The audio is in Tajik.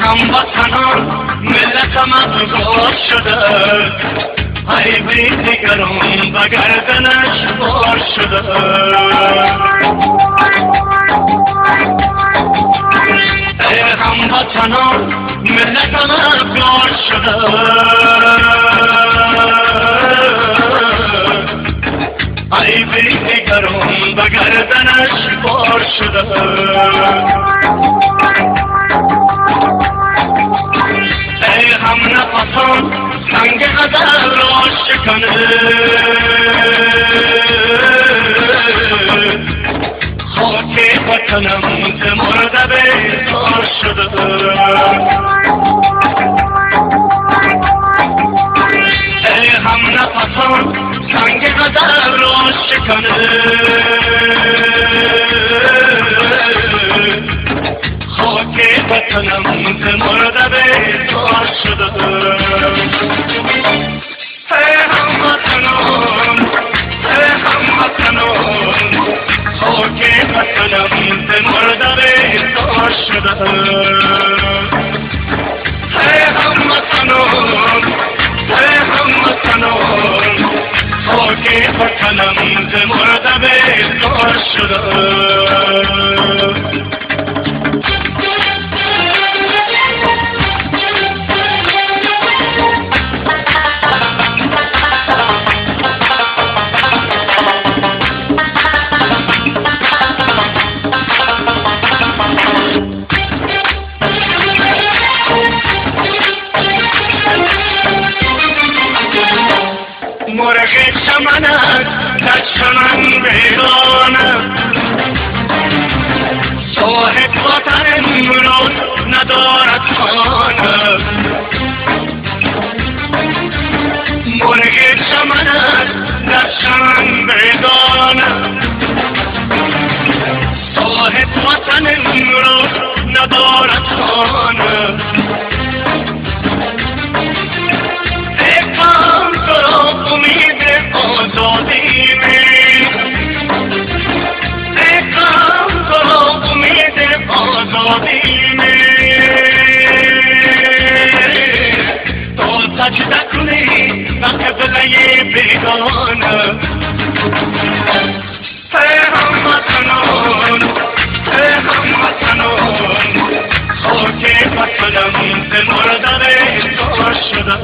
Ҳамватанон, миллатам афгор шуда, айби дигарон ба гарданаш бор шуда. Эй ҳамватанон, миллатам афгор шуда, айби дигарон ба гарданаш бор шуда. Эй ҳамнафасон, санги ғазал ро шиканед, хоки ватанам зи мурда безор шуда. Эй ҳамнафасон, санги ғазал ро шиканед, хоки ватанам зи мурда безор шуда. Эй ҳамватанон, эй ҳамватанон, хоки ватанам зи мурда безор шуда. Эй ҳамватанон, эй ҳамватанон, хоки ватанам зи мурда безор шуда. Мурғи чаманат дар чаман бегона, соҳиб ватан имрӯз надорад хона. Мурғи чаманат дар чаман бегона, соҳиб ватан имрӯз надорад хона. Умид озодӣ ме, умид озодӣ ме, то саҷда кунӣ ба қиблаи бегона. Эй ҳамватанон, эй ҳамватанон, хоки ватанам зи мурда безор шуда.